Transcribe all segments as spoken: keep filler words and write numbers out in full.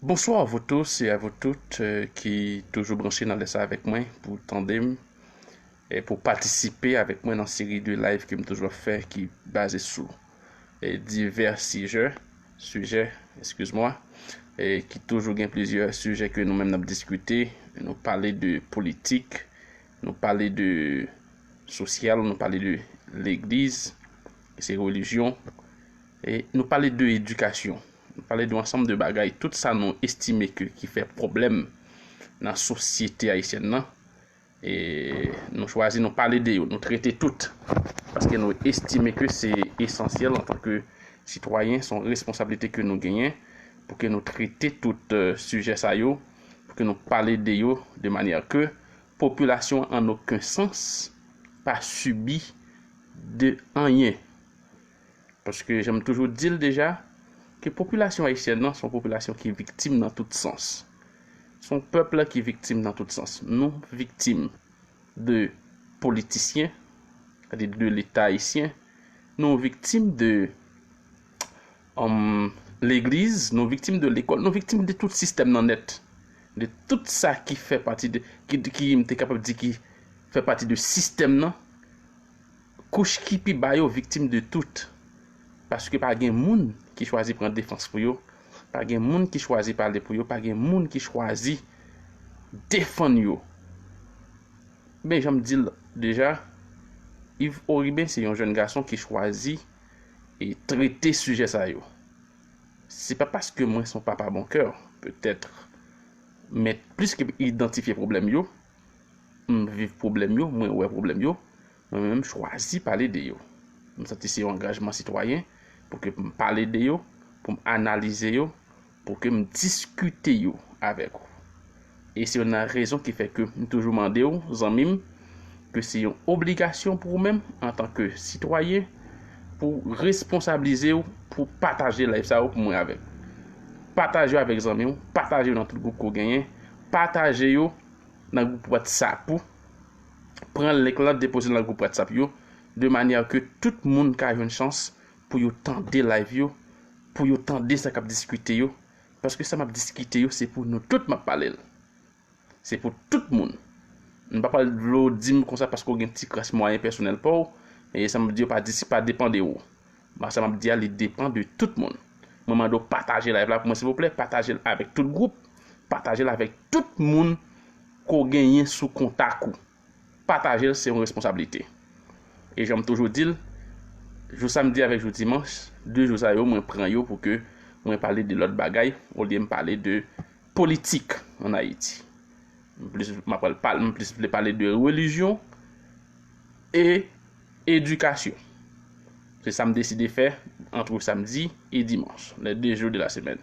Bonsoir à vous tous et à vous toutes, euh, ki toujou branche nan lè sa avèk mwen pou tande m e pou patisipe avèk mwen nan seri de live ke m toujou ap fè ki baze sou e divè sijè, sijè, excuse-moi, e ki toujou gen plizyè sijè ke nou menm n ap diskite. Nou pale de politik, nou pale de sosyal, nou pale de legliz, ki se relijyon, e nou pale de edikasyon. Nou pale de yon ansanm de bagay, tout sa nou estime ke ki fè pwoblèm nan sosyete ayisyèn nan. E nou chwazi, nou pale de yo, nou trete tout. Paske nou estime ke se esansyèl antanke sitwayen, se yon responsablite ke nou genyen pou ke nou trete tout, euh, sijè sa yo, pou ke nou pale de yo de manyè ke popilasyon an okenn sans pa sibi de anyen. Paske jan m toujou di l deja, ke popilasyon ayisyèn nan se yon popilasyon ki viktim nan tout sans. Se yon pèp la ki viktim nan tout sans. Nou viktim de politisyen, sètadi de Leta ayisyen. Nou viktim de, um, legliz, nou viktim de lekòl, nou viktim de tout sistèm nan nèt. De tout sa ki fè pati de, ki, ki m te kapab di ki fè pati de sistèm nan. Kouch ki pi ba yo viktim de tout. Paske pa gen moun ki chwazi pran defans pou yo. Pa gen moun ki chwazi pale pou yo. Pa gen moun ki chwazi defann yo. Men jan m di l deja, Yves Oriben se yon jèn gason ki chwazi e trete sijè sa yo. Se pa paske mwen se yon papa bon kè, petèt, men plis ke idantifye pwoblèm yo, m viv pwoblèm yo, mwen wè pwoblèm yo, mwen menm m chwazi pale de yo. M santi se yon angajman sitwayen pou ke m pale de yo, pou m analize yo, pou ke m diskite yo avèk ou. E se youn nan rezon ki fè ke m toujou mande w, zanmi m, ke se yon obligasyon pou ou menm, antanke sitwayen, pou responsablize w, pou pataje live sa yo pou mwen avèk. Pataje yo avèk zanmi w, pataje yo nan tout gwoup ke w genyen, pataje yo nan gwoup WhatsApp ou, pran link lan, depoze l nan gwoup WhatsApp yo, de manyè ke tout moun ka jwenn chans pou yo tande live yo, pou yo tande sa k ap diskite yo, paske sa m ap diskite yo, se pou nou tout m ap pale l. Se pou tout moun. M pa pral vle w di m konsa paske w gen ti kras mwayen pèsonèl pa w, e sa m ap di yo pa di, pa depann de ou. Sa m ap di a, li depann de tout moun. Mwen mande w pataje live la pou mwen, silvouplè. Pataje l avèk tout gwoup. Pataje l avèk tout moun ke w genyen sou kontak ou. Pataje l, se yon responsablite. E jan m toujou di l, jou samdi avèk jou dimanch, de jou sa yo, mwen pran yo pou ke mwen pale de lòt bagay, olye m pale de politik ann Ayiti. M plis, m ap pral pale, m plis vle pale de relijyon e edikasyon. Se sa m deside fè ant samdi e dimanch, les deux jours de la semaine.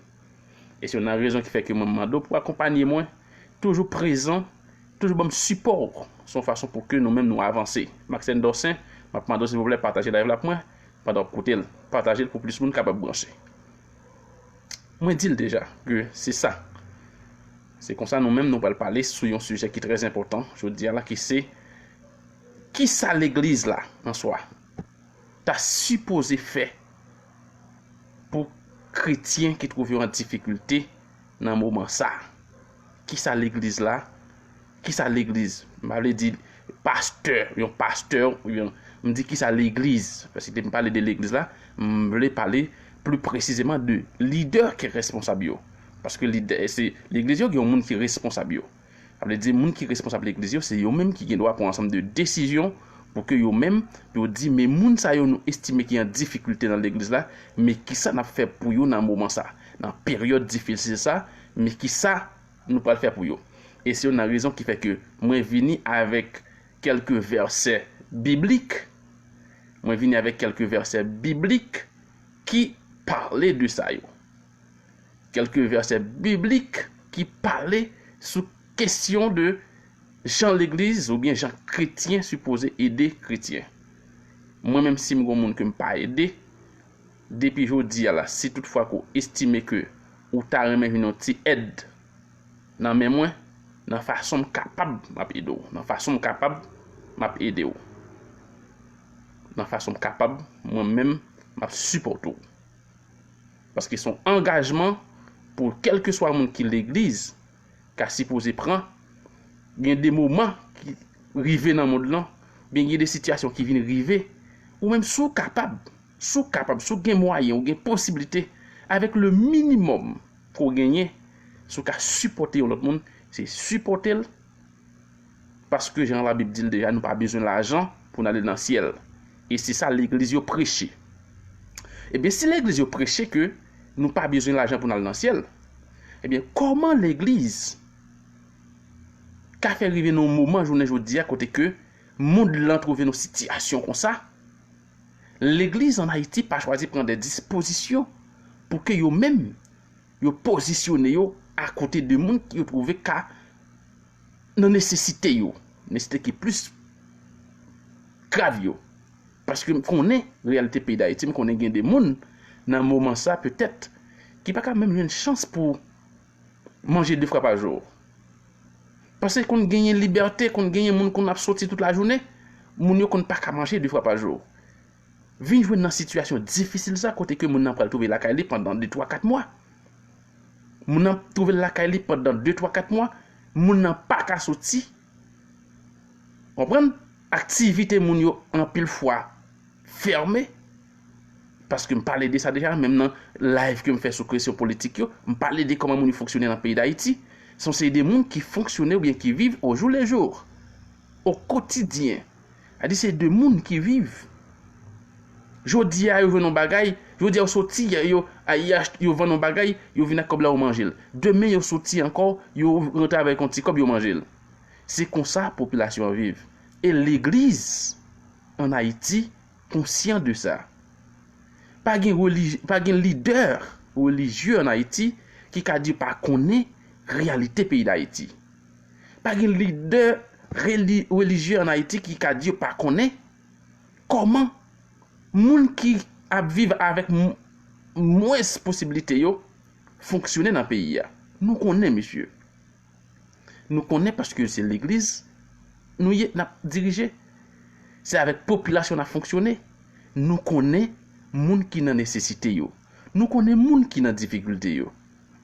E se youn nan rezon ki fè ke mwen mande w pou akonpanye mwen, toujou prezan, toujou ban m sipò w. Se yon fason pou ke nou menm nou avanse. Maxen Dorcin, m ap mande w silvouplè pataje live la pou mwen, pandan w ap koute l. Pataje l pou plis moun kapab branche. Mwen di l deja ke se sa. Se konsa nou menm nou pral pale sou yon sijè ki trè enpòtan jodi a la, ki se kisa legliz la an swa ta sipoze fè pou kretyen ki twouve yo an difikilte nan moman sa a. Kisa legliz la? Kisa legliz? M pa vle di pastè, yon pastè, oubyen m di kisa legliz. Paske depi m pale de legliz la, m vle pale pli presizeman de lidè ki responsab yo. Paske lidè, se legliz yo gen yon moun ki responsab yo. Sa vle di moun ki responsab legliz yo, se yo menm ki gen dwa pran ansanm de desizyon pou ke yo menm, yo di, men moun sa yo nou estime ki an difikilte nan legliz la, men kisa n ap fè pou yo nan moman sa, nan peryòd difisil sa, men kisa nou pral fè pou yo. E se youn nan rezon ki fè ke mwen vini avèk kèlke vèsè biblik. Mwen vini avèk kèlke vèsè biblik ki pale de sa yo. Kèlke vèsè biblik ki pale sou kesyon de jan legliz oubyen jan kretyen sipoze ede kretyen. Mwen menm, si m gon moun ke m pa ede, depi jodi a la, si toutfwa ke w estime ke ou ta renmen jwenn yon ti èd nan men mwen, nan fason m kapab, m ap ede w. Nan fason m kapab, m ap ede w. Nan fason m kapab, mwen menm, m ap sipòte w. Paske se yon angajman pou kèlkeswa moun ki legliz ka sipoze pran. Gen de moman ki rive nan mond lan, oubyen gen de sitiyasyon ki vin rive, ou menm si w kapab, si w kapab, si w gen mwayen, ou gen posiblite, avèk le minimòm ke w genyen, si w ka sipòte yon lòt moun, se sipòte l, paske jan Labib di l deja, nou pa bezwen lajan pou n ale nan syèl. E se sa legliz yo preche. Ebyen, si legliz yo preche ke nou pa bezwen lajan pou n al nan syèl, ebyen, kòman legliz ka fè rive nan yon moman jounen jodi a kote ke mond lan twouve nan sitiyasyon konsa? Legliz ann Ayiti pa chwazi pran de dispozisyon pou ke yo menm, yo pozisyone yo akote de moun ki yo twouve ka nan nesesite yo, nesesite ki plis grav yo. Paske m konnen reyalite peyi Dayiti, m konnen gen de moun nan moman sa petèt ki pa ka menm jwenn chans pou manje de fwa pa jou. Paske konn genyen libète, konn genyen moun konn ap soti tout lajounen, moun yo konn pa ka manje de fwa pa jou. Vin jwenn nan sitiyasyon difisil sa kote ke moun nan pral twouve lakay li pandan de, twa, kat mwa. Moun nan twouve l lakay li pandan de, twa, kat mwa, moun nan pa ka soti. Konprann? Aktivite moun yo anpil fwa fèmen. Paske m pale de sa deja, menm nan live ke m fè sou kesyon politik yo, m pale de kòman moun yo fonksyone nan peyi Dayiti. Se yon seri de moun ki fonksyone oubyen ki viv au jour le jour, au quotidien. Sa di se de moun ki viv. Jodi a, yo jwenn yon bagay, jodi a, yo soti, yo, yo, a, yo acht-, yo vann yon bagay, yo vin ak kòb la, yo manje l. Demen, yo soti ankò, yo rantre avèk yon ti kòb, yo manje l. Se konsa popilasyon an viv. E legliz ann Ayiti konsyan de sa. Pa gen relij-, pa gen lidè relijye ann Ayiti ki ka di yo pa konnen reyalite peyi Dayiti. Pa gen lidè reli-, relijye ann Ayiti ki ka di yo pa konnen kòman moun ki ap viv avèk m-, mwens posiblite yo fonksyone nan peyi a. Nou konnen, mesye. Nou konnen paske se legliz nou ye, n ap dirije. Se avèk popilasyon n ap fonksyone. Nou konnen moun ki nan nesesite yo. Nou konnen moun ki nan difikilte yo.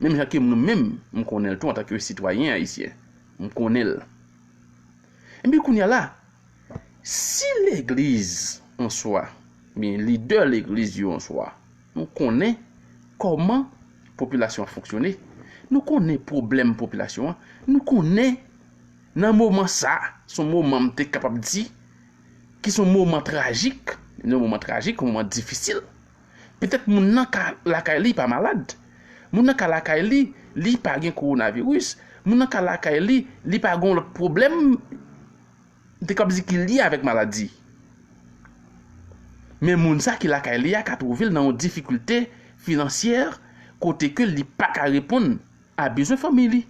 Menm jan ke nou menm, m konnen l tou antanke sitwayen ayisyen. M konnen l. Ebyen, kounye a la, si legliz an swa, oubyen lidè legliz yo an swa, nou konnen kòman popilasyon an fonksyone, nou konnen pwoblèm popilasyon an, nou konnen nan moman sa, se yon moman m te kapab di, ki se yon moman trajik, yon moman trajik, yon moman difisil. Petèt moun nan ka lakay li pa malad. Moun nan ka lakay li, li pa gen kowonaviris. Moun nan ka lakay li, li pa gen lòt pwoblèm, m te kab di ki lye avèk maladi. Men moun sa ki lakay li a ka twouve l nan yon difikilte finansyè kote ke li pa ka reponn a bezwen fanmi li.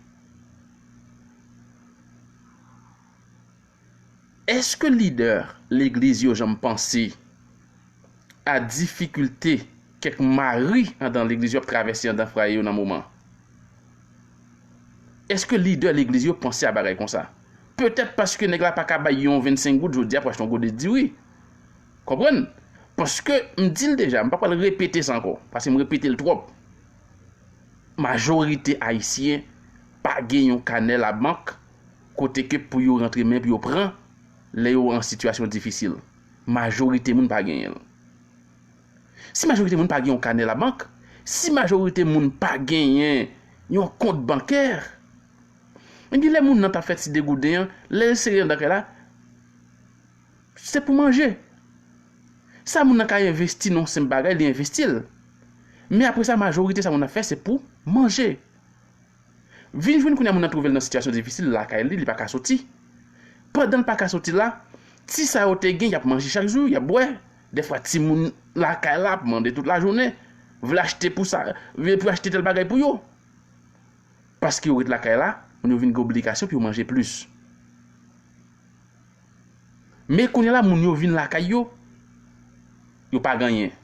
Èske lidè legliz yo janm panse a difikilte kèk mari anndan legliz yo ap travèse anndan fwaye yo nan moman? Èske lidè legliz yo panse a bagay konsa? Petèt paske nèg la pa ka bay yon vennsenk goud jodi a pou achte yon gode diri. Konprann? Paske m di l deja, m pa pral repete sa ankò, paske m repete l twòp. Majorite ayisyen pa gen yon kanè labank kote ke pou yo rantre men pou yo pran lè yo an sitiyasyon difisil. Majorite moun pa genyen l. Si majorite moun pa gen yon kanè labank, si majorite moun pa genyen yon kont bankè, ebyen lè moun nan t ap fè ti degouden an, lè l sere anndan kay la, se pou manje. Sa moun nan ka envesti nan yon senp bagay, li envesti l. Men apre sa, majorite sa moun nan fè, se pou manje. Vin jwenn kounye a moun nan twouve l nan sitiyasyon difisil, lakay li, li pa ka soti. Pandan l pa ka soti la, ti sa yo te gen, y ap manje chak jou, y ap bwè. Dèfwa, timoun lakay la ap mande tout lajounen, vle achte pou sa, vle pou achte tèl bagay pou yo. Paske yo ret lakay la, moun yo vin gen obligasyon pou yo manje plis. Men kounye a la, moun yo vin lakay yo, yo pa gen anyen.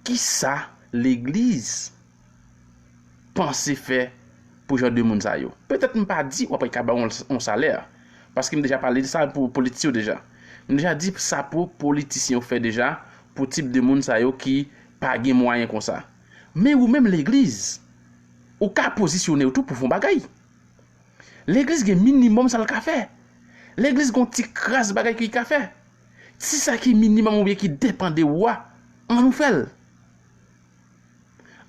Kisa legliz panse fè pou jan de moun sa yo? Petèt m pa di w ap ka ba yon, yon salè, paske m deja pale de sa pou politisyen yo deja. M deja di sa pou politisyen yo fè deja pou tip de moun sa yo ki pa gen mwayen konsa. Men ou menm legliz, ou ka pozisyone w tou pou fè yon bagay. Legliz gen minimòm sa l ka fè. Legliz gen yon ti kras bagay ki l ka fè. Ti sa ki minimòm oubyen ki depann de ou a, ann nou fè l.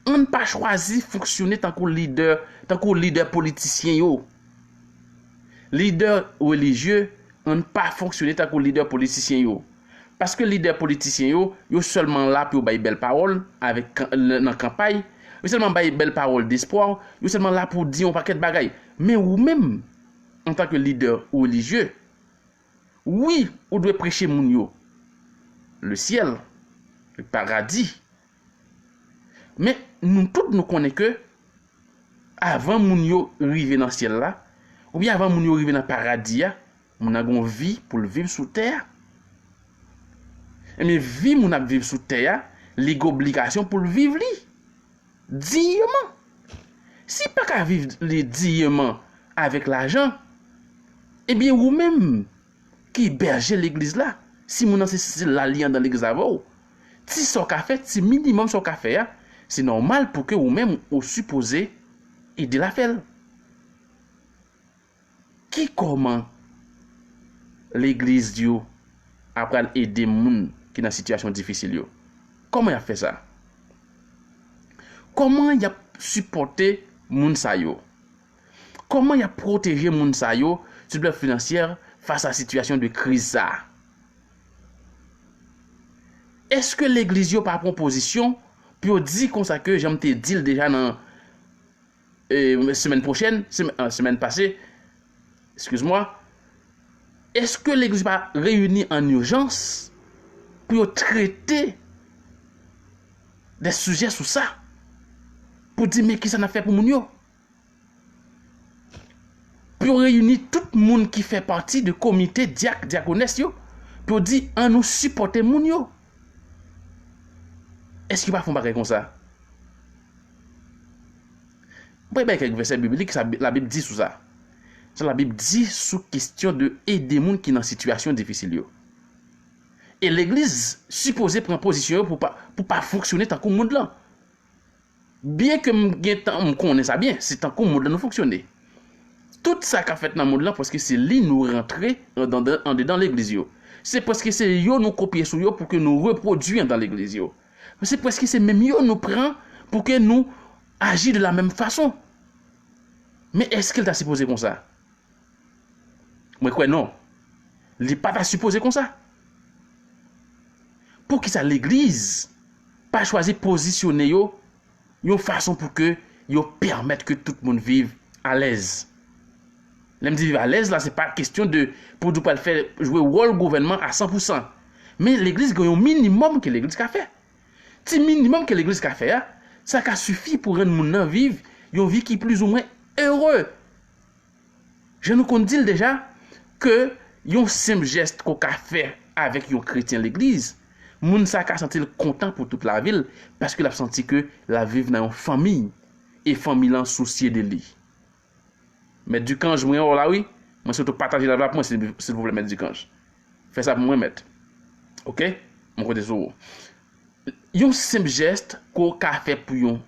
Ann pa chwazi fonksyone tankou lidè, tankou lidè politisyen yo. Lidè relijye, ann pa fonksyone tankou lidè politisyen yo. Paske lidè politisyen yo, yo sèlman la pou yo bay bèl pawòl avèk kan- nan kanpay, yo sèlman bay bèl pawòl despwa, yo sèlman la pou di yon pakèt bagay. Men ou menm, antanke lidè relijye, wi, ou dwe preche moun yo le syèl, le paradi. Men nou tout nou konnen ke avan moun yo rive nan syèl la, oubyen avan moun yo rive nan paradi a, moun nan gen yon vi pou l viv sou tè a. Ebyen, vi moun ap viv sou tè a, li gen obligasyon pou l viv li diyeman. Si l pa ka viv li diyeman avèk lajan, ebyen, ou menm ki bèje legliz la, si moun nan se, se la li anndan legliz la avè w, ti sa w ka fè, ti minimòm sa w ka fè a, se nòmal pou ke ou menm ou sipoze ede l a fè l. Ki kòman legliz yo apral ede moun ki nan sitiyasyon difisil yo? Kòman y ap fè sa? Kòman y ap sipòte moun sa yo? Kòman y ap pwoteje moun sa yo sou plan finansyè fas a sitiyasyon de kriz sa a? Èske legliz yo pa pran pozisyon pou yo di konsa ke jan m te di l deja nan e, semèn pwochèn, semèn, ah, semèn pase, eskiz mwa, èske legliz pa reyini an ijans pou yo trete de sijè sou sa? Pou di, men kisa n ap fè pou moun yo? Pou yo reyini tout moun ki fè pati de komite dyak, dyakonès yo, pou yo di, an nou sipòte moun yo. Èske yo pa fè yon bagay konsa? Mwen bay kèk vèsè biblik sa Labib di sou sa. Sa Labib di sou kesyon de ede moun ki nan sitiyasyon difisil yo. E legliz sipoze pran pozisyon yo pou pa, pou pa fonksyone tankou mond lan. Byen ke m gen tan, m konnen sa byen, se tankou mond lan nou fonksyone. Tout sa k ap fèt nan mond lan, prèske se li nou rantre andedan, andedan legliz yo. Se prèske se yo nou kopye sou yo pou ke nou repwodui andan legliz yo. Se prèske se menm yo nou pran pou ke nou aji de la menm fason. Men èske l ta sipoze konsa? Mwen kwè non. Li pa ta sipoze konsa. Poukisa legliz pa chwazi pozisyone yo yon fason pou ke yo pèmèt ke tout moun viv alèz? Lè m di viv alèz la, se pa kesyon de pou di w pral fè jwe wòl gouvènman a san pou san. Men legliz gen yon minimòm ke legliz ka fè. Ti minimòm ke legliz ka fè a, sa ka sifi pou rann moun nan viv yon vi ki plizoumwen ere. Jan nou konn di l deja, ke yon senp jès ke w ka fè avèk yon kretyen legliz, moun sa ka santi l kontan pou tout lavi l, paske l ap santi ke l ap viv nan yon fanmi, e fanmi lan sousye de li. Mèt Dikanj, mwen wè w la wi. Mwen swete w pataje live la pou mwen, silvouplè, Mèt Dikanj. Fè sa pou mwen, Mèt. Oke? Mwen konte sou ou. Yon senp jès ke w ka fè pou yon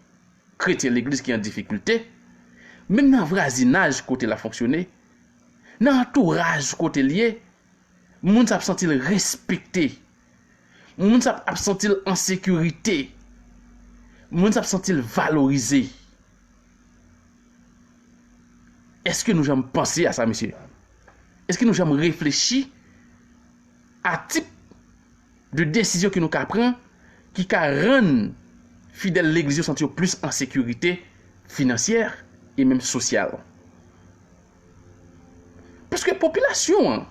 kretyen legliz ki an difikilte, menm nan vwazinaj kote l ap fonksyone, nan antouraj kote l ye, moun sa ap santi l respekte. Moun sa ap santi l an sekirite. Moun sa ap santi l valorize. Èske nou janm panse a sa, mesye? Èske nou janm reflechi a tip de desizyon ke nou ka pran ki ka rann fidèl legliz yo santi yo plis an sekirite finansyè e menm sosyal? Paske popilasyon an,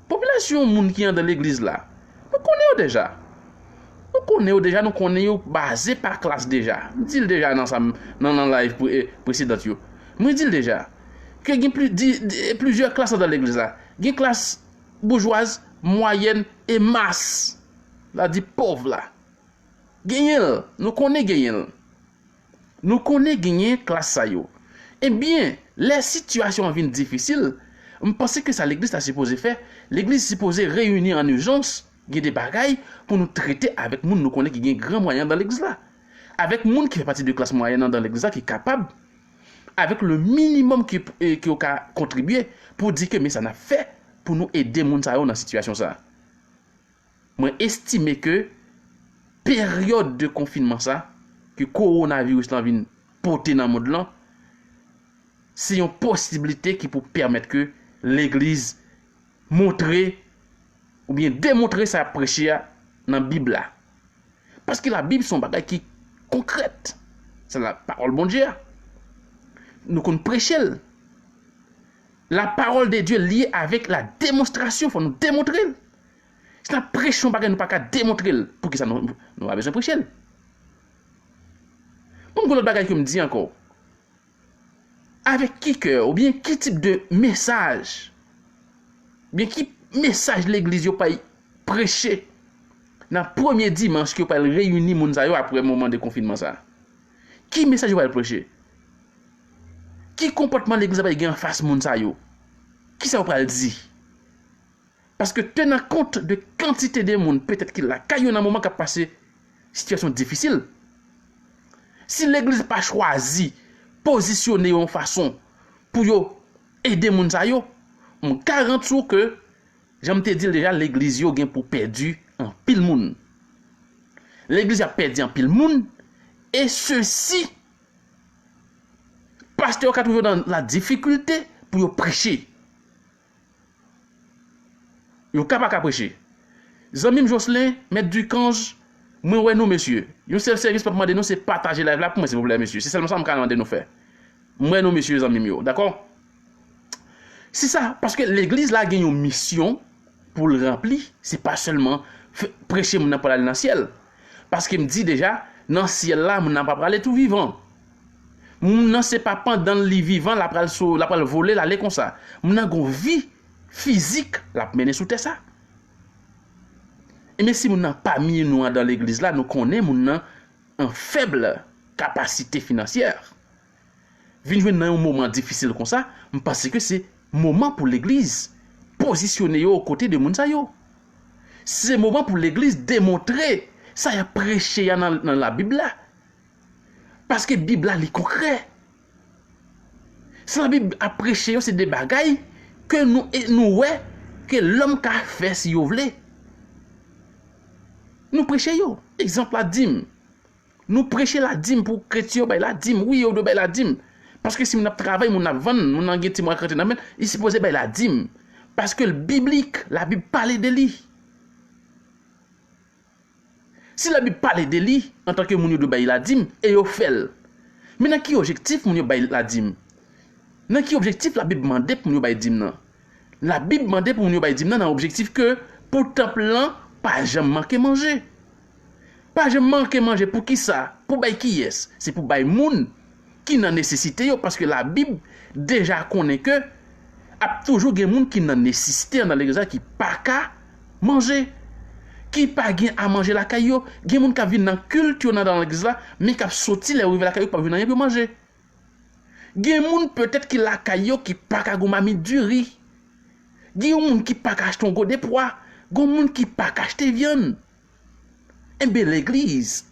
popilasyon moun ki anndan legliz la, nou konnen yo deja. Nou konnen yo deja, nou konnen yo baze pa klas deja. M di l deja nan sa m, nan, nan live pre, e, presedan yo. Mwen di l deja ke gen pli, di, di, plizyè klas anndan legliz la. Gen klas boujwaz, mwayèn e mas. La di pòv la. Genyen l, nou konnen genyen l. Nou konnen genyen klas sa yo. Ebyen, lè sitiyasyon an vin difisil, m panse ke sa legliz ta sipoze fè, legliz sipoze reyini an ijans, gen de bagay pou nou trete avèk moun nou konnen ki gen gran mwayen anndan legliz la. avèk moun ki fè pati de klas mwayèn nan, nan legliz la ki kapab, avèk le minimòm ke, eh, ke yo ka kontribye pou di ke men sa n ap fè pou nou ede moun sa yo nan sitiyasyon sa. Mwen estime ke peryòd de konfinman sa, ke kowonaviris lan vin pote nan mond lan, se yon posiblite ki pou pèmèt ke legliz montre oubyen demontre sa y ap preche a nan Bib la. Paske Labib se yon bagay ki konkrèt. Se lapawòl Bondye a. Nou konn preche l. La parole de Dieu liée avec la démonstration, fò nou demontre l. Si n ap preche yon bagay, nou pa ka demontre l, poukisa nou, nou pa bezwen preche l? Bon, gon lòt bagay ke m di ankò. Avèk ki kè, oubyen ki tip de mesaj, oubyen ki mesaj legliz yo pral preche nan premye dimanch ke yo pral reyini moun sa yo apre moman de konfinman sa? Ki mesaj yo pral preche? Ki konpòtman legliz la pral gen anfas moun sa yo? Kisa yo pral di? Paske tenant kont de kantite de moun petèt ki lakay yo nan moman k ap pase sitiyasyon difisil, si legliz pa chwazi pozisyone yo yon fason pou yo ede moun sa yo, m garanti w ke, jan m te di l deja, legliz yo gen pou pèdi anpil moun. Legliz ap pèdi anpil moun, e sesi, pastè yo ka twouve yo nan la difikilte pou yo preche. Yo ka pa ka preche. Zanmi m Jocelyn, Mèt Ducange, mwen wè nou, mesye. Yon sèl sèvis m ap mande nou, se pataje live la pou mwen, silvouplè, mesye. Se sèlman sa m ka mande nou fè. Mwen wè nou, mesye, zanmi m yo, dakò? Se sa, paske legliz la gen yon misyon pou l ranpli. Se pa sèlman f-, preche moun nan pou l ale nan syèl. Paske m di deja, nan syèl la, moun nan pa prale tou vivan. Moun nan se pa pandan li vivan, l ap pral so-, l ap pral vole, l ale konsa. Moun nan gon vi fizik l ap mennen sou tè sa. Ebyen, si moun nan pami nou andan legliz la, nou konnen moun nan an fèb kapasite finansyè. Vin jwenn nan yon moman difisil konsa, m panse ke se moman pou legliz pozisyone yo okote de moun sa yo. Se moman pou legliz demontre sa y ap preche a nan, nan Labib la. Paske Bib la, li konkrè. Sa Labib ap preche yo, se de bagay ke nou, e nou wè ke lòm ka fè si yo vle. Nou preche yo. Egzanp, ladim. Nou preche ladim pou kretyen yo bay ladim. Wi, yo dwe bay ladim. Paske si moun ap travay, moun ap vann, moun nan gen ti mwa k rantre nan men l, li sipoze bay ladim. Paske l biblik, Labib pale de li. Si Labib pale de li, antanke moun yo dwe bay ladim, e yo fè l. Men nan ki objektif moun yo bay ladim? Nan ki objektif Labib mande pou moun yo bay dim nan? Labib mande pou moun yo bay dim nan nan objektif ke pou tanp lan pa janm manke manje. Pa janm manke manje. Poukisa? Pou bay kiyès? Se pou bay moun ki nan nesesite yo, paske Labib deja konnen ke ap toujou gen moun ki nan nesesite anndan legliz la ki pa ka manje, ki pa gen a manje lakay yo. Gen moun k ap vin nan kilt yo nan, nan legliz la, men k ap soti lè yo rive lakay yo, k p ap jwenn anyen pou yo manje. Gen moun petèt ki lakay yo ki pa ka gon mamit diri. Gen yon moun ki pa ka achte yon gode pwa. Gen moun ki pa ka achte vyann. Enben, legliz,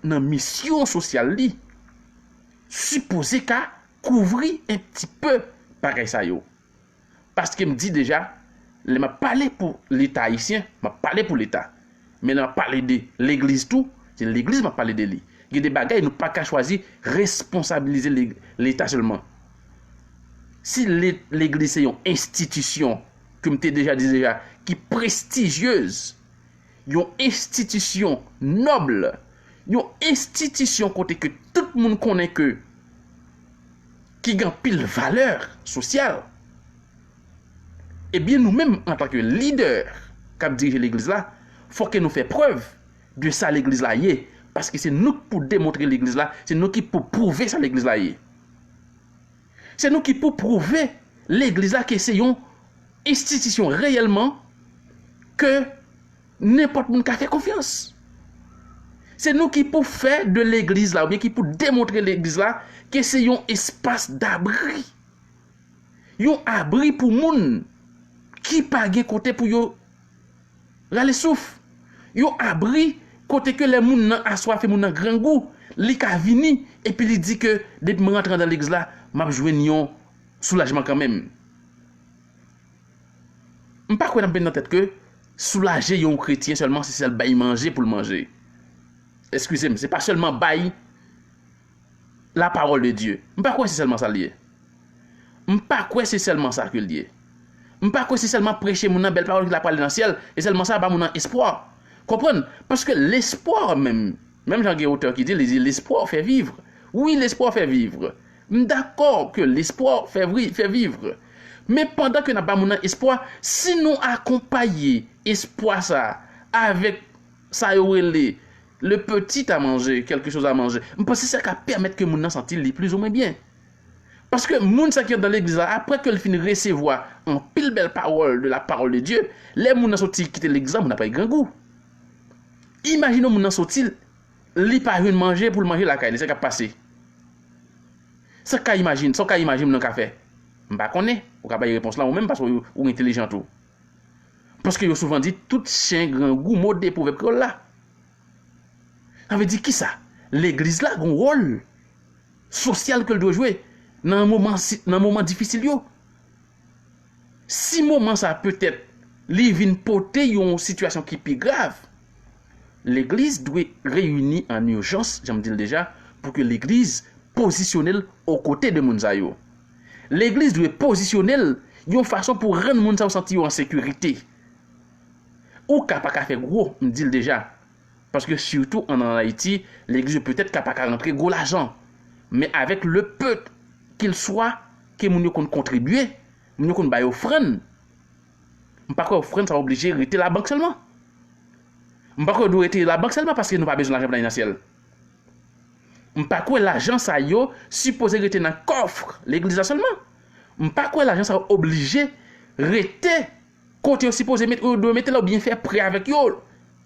nan misyon sosyal li, sipoze ka kouvri un petit peu bagay sa yo. Paske m di deja, lè m ap pale pou Leta ayisyen, m ap pale pou Leta. Men lè m ap pale de legliz tou, se legliz m ap pale de li. Gen de bagay nou pa ka chwazi responsabilize le-, Leta sèlman. Si le-, legliz se yon enstitisyon, ke m te deja di deja, ki prestijyez, yon enstitisyon nòb, yon enstitisyon kote ke tout moun konnen ke, ki gen anpil valè sosyal, ebyen, nou menm, antanke lidè k ap dirije legliz la, fò ke nou fè prèv de sa legliz la ye, paske se nou k pou demontre legliz la, se nou ki pou pwouve sa legliz la ye. Se nou ki pou pwouve legliz la ke se yon enstitisyon reyèlman ke nenpòt moun ka fè konfyans. Se nou ki pou fè de legliz la, oubyen ki pou demontre legliz la ke se yon espas dabri. Yon abri pou moun ki pa gen kote pou yo rale souf. Yon abri Kote ke lè moun nan aswafe, moun nan grangou, li ka vini, epi li di ke depi m rantre andan legliz la, m ap jwenn yon soulajman kanmenm. M pa kwè n ap met nan tèt ke soulaje yon kretyen sèlman se sèl bay manje pou l manje. Eskize m, se pa sèlman bay la parole de Dieu. M pa kwè se sèlman sa l ye. M pa kwè se sèlman sa ke l ye. M pa kwè se sèlman preche moun nan bèl pawòl ki l ap prale nan syèl, e sèlman sa ba moun nan espwa. Konprann? Paske lespwa menm, menm jan gen otè ki di, li di, l'espoir fait vivre. Wi, lespwa fè viv. M dakò ke lespwa fè vri, fè viv. Men pandan ke n ap ba moun nan espwa, si nou akonpaye espwa sa avèk sa yo rele le petit à manger, quelque chose à manger, m panse sa ka pèmèt ke moun nan santi li plizoumwen byen. Paske moun sa ki andan legliz la, apre ke l fin resevwa anpil bèl pawòl de la parole de Dieu, lè moun nan soti kite legliz la, moun nan pral grangou. Imajine moun nan soti, li pa jwenn manje pou l manje lakay li, sa k ap pase? Sa ka imajine, sa w ka imajine moun nan ka fè? M pa konnen. Ou ka bay repons la ou menm paske ou, ou entelijan tou. Paske yo souvan di tout chen grangou, mode pwovèb kreyòl la. Sa vle di kisa? Legliz la gen yon wòl sosyal ke l dwe jwe nan moman, nan moman difisil yo. Si moman sa petèt li vin pote yon sitiyasyon ki pi grav, legliz dwe reyini an ijans, jan m di l deja, pou ke legliz pozisyone l okote de moun sa yo. Legliz dwe pozisyone l yon fason pou rann moun sa yo santi yo an sekirite. Ou ka pa ka fè gwo, m di l deja. Paske sitou an, an Ayiti, legliz yo petèt ka pa ka rantre gwo lajan. Men avèk le peu qu'il soit ke moun yo konn kontribye, moun yo konn bay ofrann, m pa kwè ofrann sa oblije rete labank sèlman. M pa kwè yo dwe rete labank sèlman paske nou pa bezwen lajan pou n al nan syèl. M pa kwè lajan sa yo sipoze rete nan kòf legliz la sèlman. M pa kwè lajan sa yo oblije rete kote yo sipoze met, yo dwe mete la oubyen fè prè avèk yo.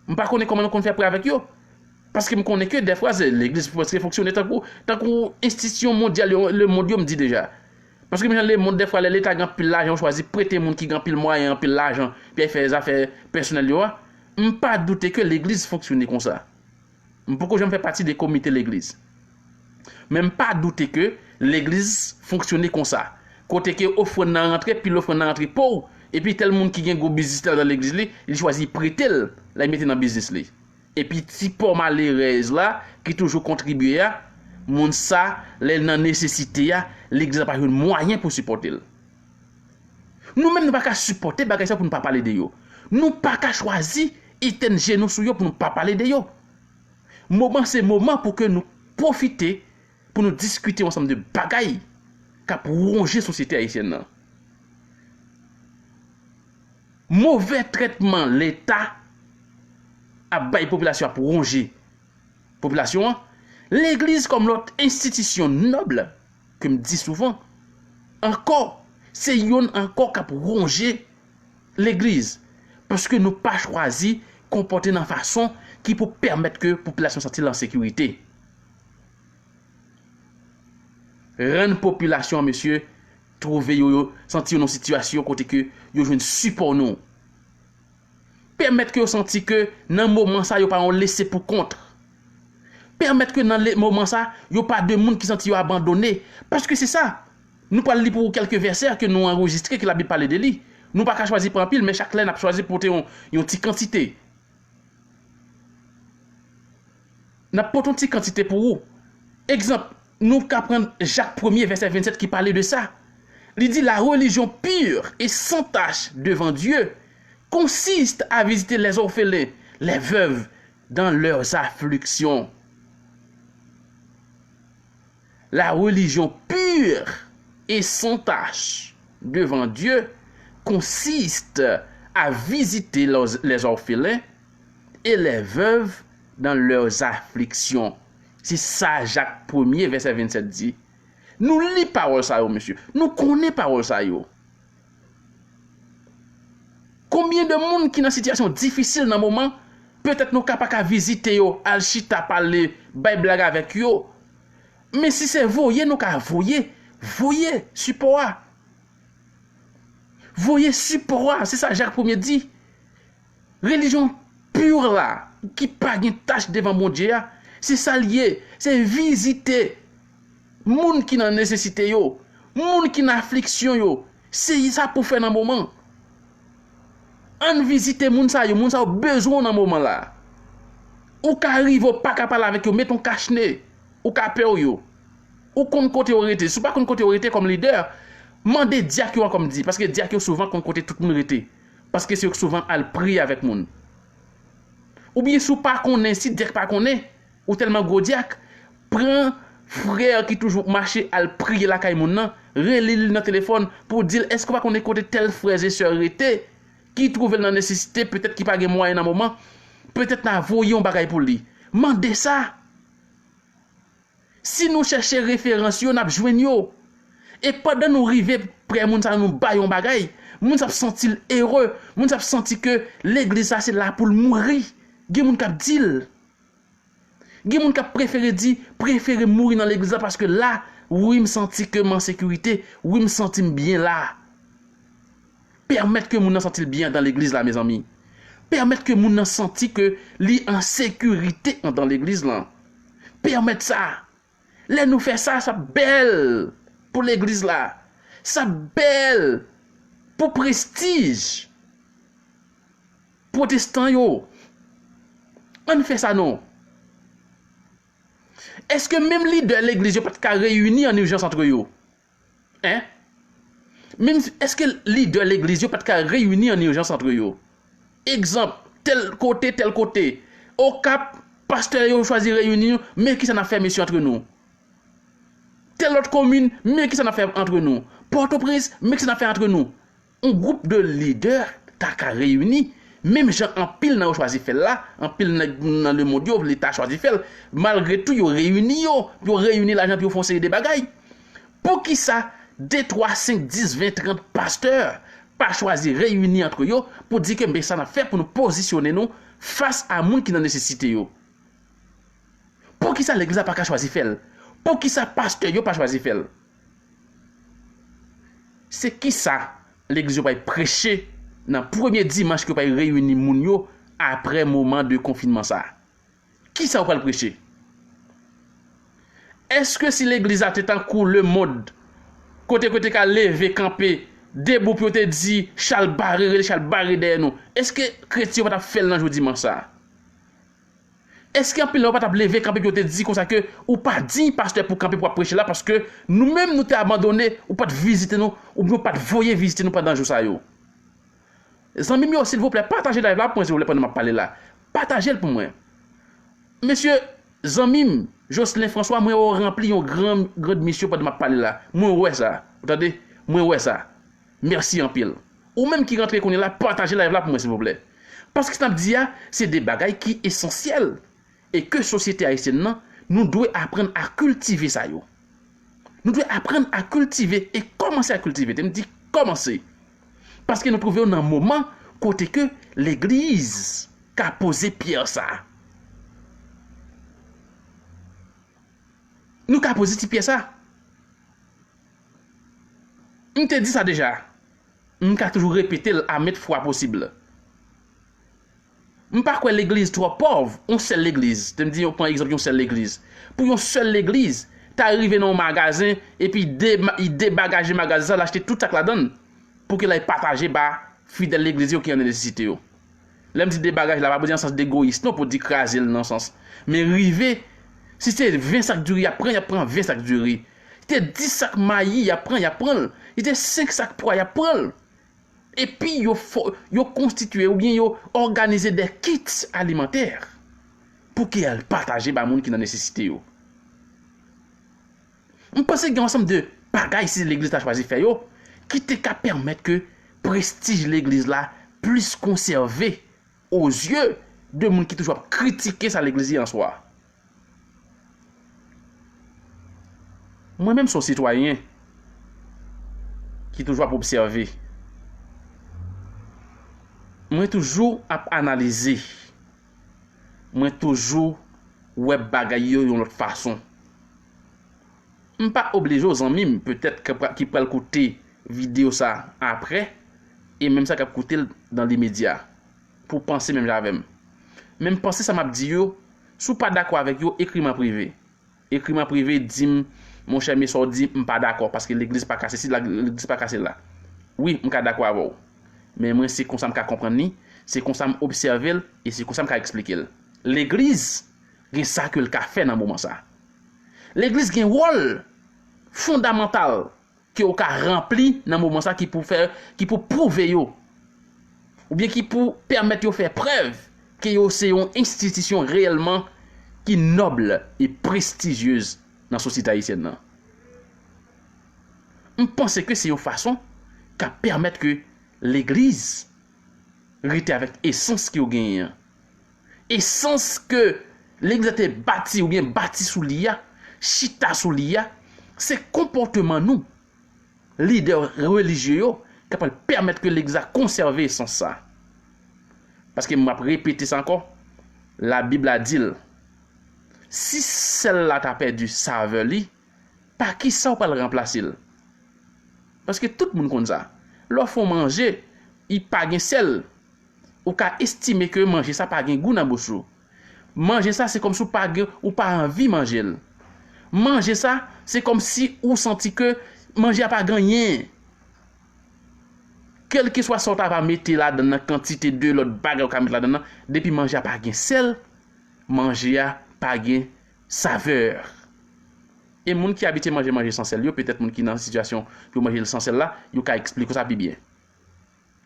M pa konnen kòman nou konn fè prè avèk yo. Paske m konnen ke dèfwa se legliz prèske fonksyone tankou, tankou enstitisyon mondyal yo, lemonn yo, m di deja. Paske menm jan lemonn dèfwa lè leta gen anpil lajan, yo chwazi prete moun ki gen anpil mwayen, anpil lajan, pou y al fè zafè pèsonèl yo a. M pa doute ke legliz fonksyone konsa. M poko janm fè pati de komite legliz. Men m pa doute ke legliz fonksyone konsa. Kote ke ofrann nan rantre, pil ofrann nan rantre pou w, epi tèl moun ki gen gwo biznis li anndan legliz li, li chwazi prete l, l al mete nan biznis li. Epi ti pò malerèz la, ki toujou kontribye a, moun sa, lè l nan nesesite a, legliz la pa jwenn mwayen pou sipòte l. Nou menm nou pa ka sipòte bagay sa pou nou pa pale de yo. Nou pa ka chwazi etèn je nou sou yo pou nou pa pale de yo. Moman se moman pou ke nou pwofite pou nou diskite yon ansanm de bagay k ap wonje sosyete ayisyèn nan. Move trètman Leta ap bay popilasyon ap wonje popilasyon an. Legliz kòm lòt enstitisyon nòb, ke m di souvan, ankò, se yonn ankò k ap wonje legliz, paske nou pa chwazi konpòte nan fason ki pou pèmèt ke popilasyon santi l an sekirite. Rann popilasyon an, mesye, twouve yo, yo santi yo nan yon sitiyasyon kote ke yo jwenn sipò nou. Pèmèt ke yo santi ke nan moman sa, yo pa yon lese pou kont. Pèmèt ke nan le, moman sa, yo pa de moun ki santi yo abandone. Paske se sa. Nou pral li pou ou kèlke vèsè ke nou anrejistre, ke Labib pale de li. Nou pa ka chwazi pran anpil, men chak lè n ap chwazi pote yon, yon ti kantite. N ap pote yon ti kantite pou ou. Egzanp, nou ka pran Jak premye, vèsè vennsèt ki pale de sa. Li di, la religion pure et sans tache devant Dieu consiste à visiter les orphelins, les veuves dans leurs afflictions. La religion pure et sans tache devant Dieu consiste à visiter les, les orphelins et les veuves dans leurs afflictions. Se sa Jak premye, vèsè vennsèt di. Nou li pawòl sa yo, mesye. Nou konnen pawòl sa yo. Konbyen de moun ki nan sitiyasyon difisil nan moman, petèt nou ka pa ka vizite yo, al chita, pale, bay blag avèk yo. Men si se voye nou ka voye, voye sipò a. Voye sipò a, se sa Jak premye di. Religion pur la, ki pa gen tach devan Bondye a, se sa l ye, se vizite moun ki nan nesesite yo, moun ki nan afliksyon yo, se sa pou fè nan moman. Ann vizite moun sa yo, moun sa yo bezwen w nan moman la. Ou ka rive, ou pa ka pale avèk yo, met yon kachne, ou ka pè w yo. Ou konn kote yo rete. Si w pa konn kote yo rete kòm lidè, mande dyak yo ankò m di, paske dyak yo souvan konn kote tout moun rete. Paske se yo k souvan al priye avèk moun. Oubyen si w pa konnen, si dyak pa konnen, ou tèlman gwo dyak, pran frè ki toujou mache al priye lakay moun nan, rele li nan telefòn pou w di l, èske w pa konnen kote tèl frè e sè rete, ki twouve l nan nesesite, petèt ki pa gen mwayen nan moman, petèt n a voye yon bagay pou li. Mande sa. Si nou chèche referans yo, n ap jwenn yo. E pandan nou rive prè moun sa yo, nou ba yo yon bagay, moun sa ap santi l ere, moun sa ap santi ke legliz sa se la pou l mouri. Gen moun k ap di l. Gen moun k ap prefere di, prefere mouri nan legliz la paske la, wi, m santi ke m an sekirite, wi, m santi m byen la. Pèmèt ke moun nan santi l byen anndan legliz la, mezanmi. Pèmèt ke moun nan santi ke li an sekirite anndan legliz lan. Pèmèt sa. Lè nou fè sa, sa bèl pou legliz la. Sa bèl pou prestij pwotestan yo. Ann fè sa non. Èske menm lidè legliz yo pa t ka reyini an ijans antre yo? Hein? Menm èske lidè legliz yo pa t ka reyini an ijans antre yo? Egzanp, tèl kote, tèl kote. Okap, pastè yo chwazi reyini yo, men kisa n ap fè mesye antre nou? Tèl lòt komin, men kisa n ap fè antre nou? Pòtoprens, men kisa n ap fè antre nou? Yon gwoup de lidè ta ka reyini, menm jan anpil nan yo chwazi fè l la, anpil nèg nan lemonn yo, Leta chwazi fè l, malgre tou yo reyini yo, yo reyini lajan pou yo fè yon seri de bagay. Poukisa de, twa, senk, dis, ven, trant pastè pa chwazi reyini antre yo pou di ke men sa n ap fè pou nou pozisyone nou fas a moun ki nan nesesite yo? Poukisa legliz la pa ka chwazi fè l? Poukisa pastè yo pa chwazi fè l? Se kisa legliz yo pral preche nan premye dimanch ke yo pral reyini moun yo apre moman de konfinman sa? Kisa yo pral preche? Èske si legliz la te tankou lemonn, kote ke yo te ka leve kanpe, debou pou yo te di, "Chalbare, rele Chalbare dèyè nou"? Èske kretyen yo pa t ap fè l nan jou dimanch sa? Èske anpil nan yo pa t ap leve kanpe pou yo te di konsa ke ou pa diy pastè pou kanpe pou ap preche la, paske nou menm nou te abandone, ou pa t vizite nou, oubyen ou pa t voye vizite nou pandan jou sa yo? Zanmi m yo, silvouplè, pataje live la pou mwen, silvouplè, pandan m ap pale la. Pataje l pou mwen. Mesye, zanmi m, Jocelyn François, mwen wè w ranpli yon gran, gran misyon pandan m ap pale la. Mwen wè sa. Ou tande? Mwen wè sa. Mèsi anpil. Ou menm ki rantre kounye a la, pataje live la pou mwen, silvouplè. Paske sa n ap di a, se de bagay ki esansyèl. E ke sosyete ayisyèn nan, nou dwe aprann a kiltive sa yo. Nou dwe aprann a kiltive e kòmanse a kiltive. Te m di kòmanse. Paske nou twouve yo nan moman kote ke legliz ka poze pyè sa. Nou ka poze ti pyè sa. M te di sa deja. M ka toujou repete l a maintes fois possibles. M pa kwè legliz twò pòv, yon sèl legliz. Te m di yo pran egzanp yon sèl legliz. Pou yon sèl legliz, ta rive nan yon magazen, epi de, i debagaje magazen sa, l achte tout sa k ladan l, pou ke l al pataje ba fidèl legliz yo ki an nesesite yo. Lè m di debagaje la, pa pou di nan sans egoyis, non, pou di kraze l nan sans. Men rive, si se ven sak diri y ap pran, y ap pran ven sak diri. Si te dis sak mayi y ap pran, y ap pran l. Si te senk sak pwa, y ap pran l. Epi yo fò, yo konstitye oubyen yo òganize de kits alimantè pou ke al pataje ba moun ki nan nesesite yo. M panse gen yon ansanm de bagay si legliz ta chwazi fè yo, ki te ka pèmèt ke prestij legliz la plis konsève o zye de moun ki toujou ap kritike sa legliz ye an swa. Mwen menm se yon sitwayen ki toujou ap obsève. Mwen toujou ap analize. Mwen toujou wè bagay yo yon lòt fason. M pa oblije w zanmi m, petèt ki pra-, ki pral koute videyo sa apre, e menm sa k ap koute l dan limedya, pou w panse menm jan avè m. Men m panse sa m ap di yo, si w pa dakò avèk yo, ekri m an prive. Ekri m an prive, di m, monchè, men sa w di, m pa dakò, paske legliz pa ka sesi, la- legliz pa ka sela. Wi, m ka dakò avè w. Men mwen, se konsa m ka konprann li, se konsa m obsève l, e se konsa m ka eksplike l. Legliz gen sa ke l ka fè nan moman sa. Legliz gen wòl fondamantal ke w ka ranpli nan moman sa ki pou fè, ki pou pwouve yo, oubyen ki pou pèmèt yo fè prèv ke yo se yon enstitisyon reyèlman ki nòb e prestizyez nan sosyete ayisyèn nan. M panse ke se yon fason k ap pèmèt ke legliz rete avèk esans ke yo genyen an. Esans ke legliz la te bati oubyen bati sou li a, chita sou li a, se konpòteman nou, lidè relijye yo, k ap pèmèt ke legliz la konsève esans sa. Paske m ap repete sa ankò, Labib la di l, si sèl la ta pèdi savè li, pa kisa w pral ranplase l? Paske tout moun konn sa. Lè w fè yon manje, li pa gen sèl, ou ka estime ke manje sa pa gen gou nan bouch ou. Manje sa, se kòmsi w pa gen, ou pa anvi manje l. Manje sa, se kòmsi ou santi ke manje a pa gen anyen. Kèlkeswa sa w ta va mete ladan nan, kantite de lòt bagay ou ka mete ladan nan, depi manje a pa gen sèl, manje a pa gen savè. E moun ki abitye manje manje san sèl yo, petèt moun ki nan sitiyasyon pou yo manje l san sèl la, yo ka eksplike w sa pi byen.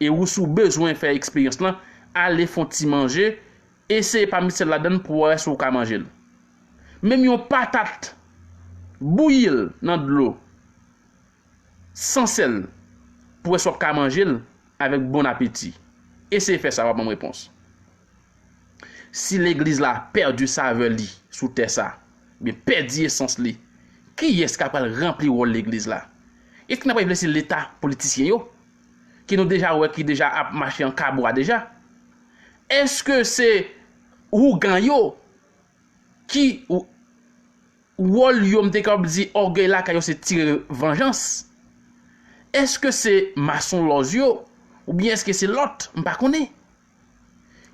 E ou, si w bezwen fè eksperyans lan, ale fè yon ti manje, eseye pa met sèl ladan l pou w wè si w ka manje l. Menm yon patat, bouyi l nan dlo, san sèl, pou w wè si w ap ka manje l avèk bon apeti. Eseye fè sa, w ap ban m repons. Si legliz la pèdi savè li sou tè sa, oubyen pèdi esans li, kiyès k ap pral ranpli wòl legliz la? Èske n ap reflechi leta politisyen yo, ke nou deja wè ki deja ap mache an kabwa deja? Èske se ougan yo ki w- wòl yo, m te kapab di ògèy lakay yo se tire vanjans? Èske se masonlòz yo? Oubyen èske se lòt? M pa konnen.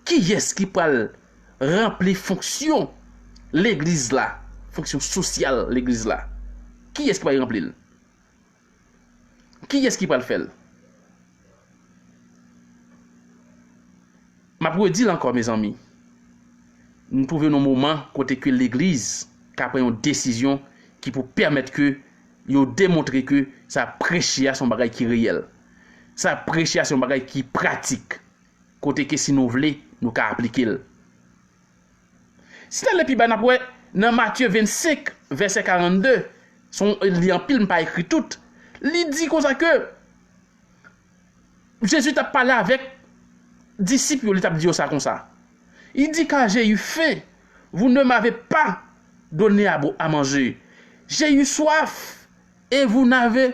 Kiyès ki pral ranpli fonksyon legliz la, fonksyon sosyal legliz la? Kiyès ki pral ranpli l? Kiyès ki pral fè l? M ap redi l ankò, mezanmi. Nou twouve nou moman kote ke legliz ka pran yon desizyon ki pou pèmèt ke yo demontre ke sa preche a se yon bagay ki reyèl. Sa preche a se yon bagay ki pratik. Kote ke si nou vle, nou ka aplike l. Si n ale pi ba, n ap wè nan Matye vennsenk, vèsè karannde, se yon, li anpil, m pa ekri tout. Li di konsa ke Jezi t ap pale avèk disip yo, li t ap di yo sa konsa. Il dit, car j'ai eu faim, vous ne m'avez pas donné à bo- à manger. J'ai eu soif, et vous n'avez,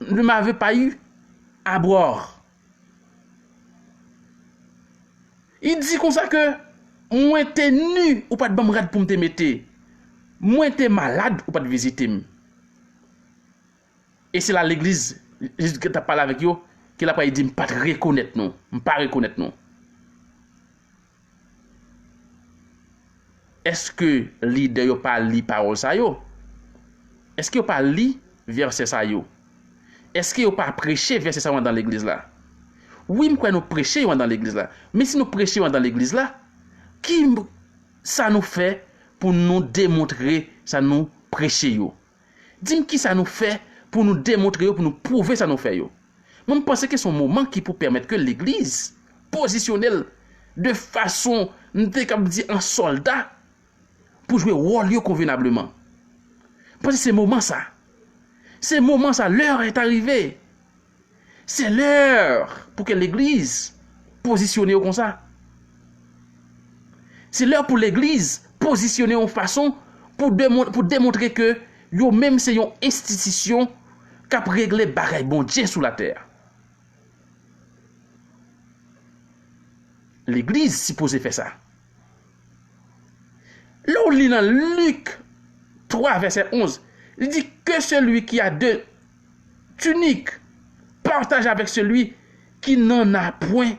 ne m'avez pas eu à boire. Li di konsa ke mwen te ni, ou pa t ban m rad pou m te mete. Mwen te malad, ou pa t vizite m. E se la legliz, Jezi t ap pale avèk yo, ke l ap pale di, m pa t rekonèt nou. M pa rekonèt nou. Èske lidè yo pa li pawòl sa yo? Èske yo pa li vèsè sa yo? Èske yo pa preche vèsè sa yo anndan legliz la? Wi, m kwè nou preche yo anndan legliz la. Men si nou preche yo anndan legliz la, ki m- sa nou fè pou nou demontre sa nou preche yo? Di m kisa nou fè pou nou demontre yo, pou nou pwouve sa nou fè yo. Mwen, m panse ke se yon moman ki pou pèmèt ke legliz pozisyone l de fason, m te kab di, an sòlda, pou jwe wòl yo konvenableman. M panse se moman sa. Se moman sa, l'heure est arrivée. Se lè pou ke legliz pozisyone yo konsa. Se lè pou legliz pozisyone yon fason pou demon- pou demontre ke yo menm se yon enstitisyon k ap regle bagay Bondye sou latè a. Legliz sipoze fè sa. Lè w li nan Lik twa, vèsè onz, li di, que celui qui a deux tuniques partage avec celui qui n'en a point,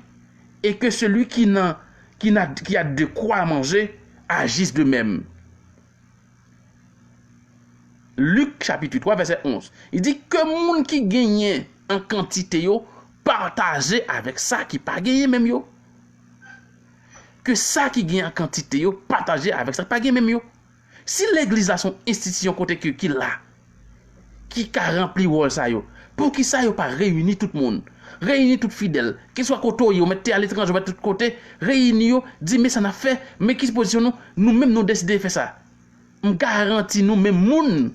et que celui qui n'en qui n'a, qui a de quoi manger, agisse de même. Lik chapit twa, vèsè onz. Li di, ke moun ki genyen an kantite yo pataje avèk sa ki pa genyen menm yo. Ke sa ki genyen an kantite yo pataje avèk sa ki pa genyen menm yo. Si legliz la se yon enstitisyon kote ke ki la, ki ka ranpli wòl sa yo, poukisa yo pa reyini tout moun? Reyini tout fidèl, keswa kote w ye, ou mèt te aletranje, ou mèt tout kote, reyini yo, di, men sa n ap fè, men ki pozisyon nou, nou menm nou deside fè sa. M garanti nou, menm moun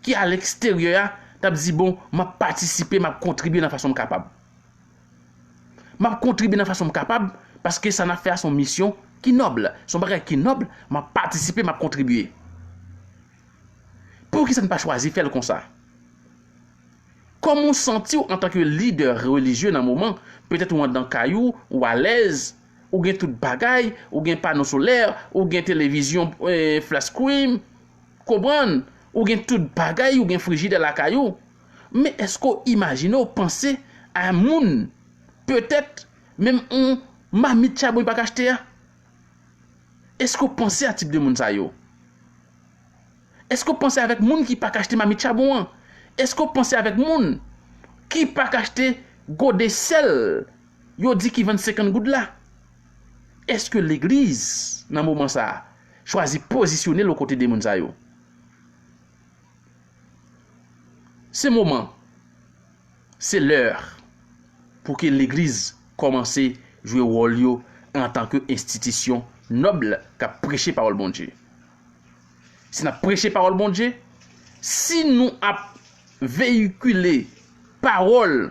ki aleksteryè a, t ap di, bon, m ap patisipe, m ap kontribye nan fason m kapab. M ap kontribye nan fason m kapab, paske sa n ap fè a se yon misyon ki nòb, se yon bagay ki nòb, m ap patisipe, m ap kontribye. Poukisa n pa chwazi fè l konsa? Kòman w santi w antanke lidè relijye nan moman? Petèt ou anndan kay ou, ou alèz, ou gen tout bagay, ou gen pano solè, ou gen televizyon, eh, flat screen, konprann? Ou gen tout bagay, ou gen frijidè lakay ou. Men èske w imajine w panse a moun, petèt, menm yon mamit chabon li pa ka achte a? Èske w panse a tip de moun sa yo? Èske w panse avèk moun ki pa ka achte mamit chabon an? Èske w panse avèk moun ki pa ka achte gode sèl yo di ki vann senkant goud la? Èske legliz, nan moman sa a, chwazi pozisyone l okote de moun sa yo? Se moman, se lè pou ke legliz kòmanse jwe wòl yo antanke enstitisyon nòb k ap preche pawòl Bondye. Si n ap preche pawòl Bondye, si nou ap veyikile pawòl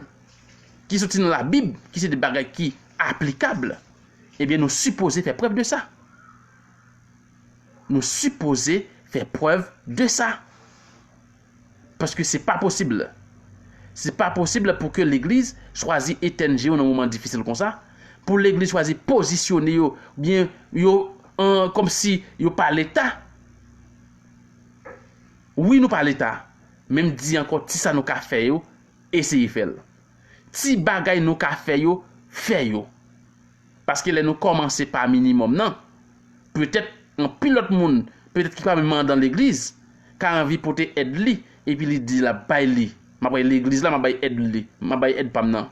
ki soti nan Labib, ki se de bagay ki aplikab, ebyen, nou sipoze fè prèv de sa. Nou sipoze fè prèv de sa. Paske se pa posib. Se pa posib pou ke legliz chwazi etèn je yo nan moman difisil konsa, pou legliz chwazi pozisyone yo, byen yo, an, kòmsi yo pa Leta. Wi, nou pa Leta, men m di ankò, ti sa nou ka fè yo, eseye fè l. Ti bagay nou ka fè yo, fè yo. Paske lè nou kòmanse pa minimòm nan, petèt anpil lòt moun, petèt ki pa menm andan legliz, ka anvi pote èd li, epi li di l ap bay li. M ap bay legliz la, m ap bay èd li, m ap bay èd pa m nan.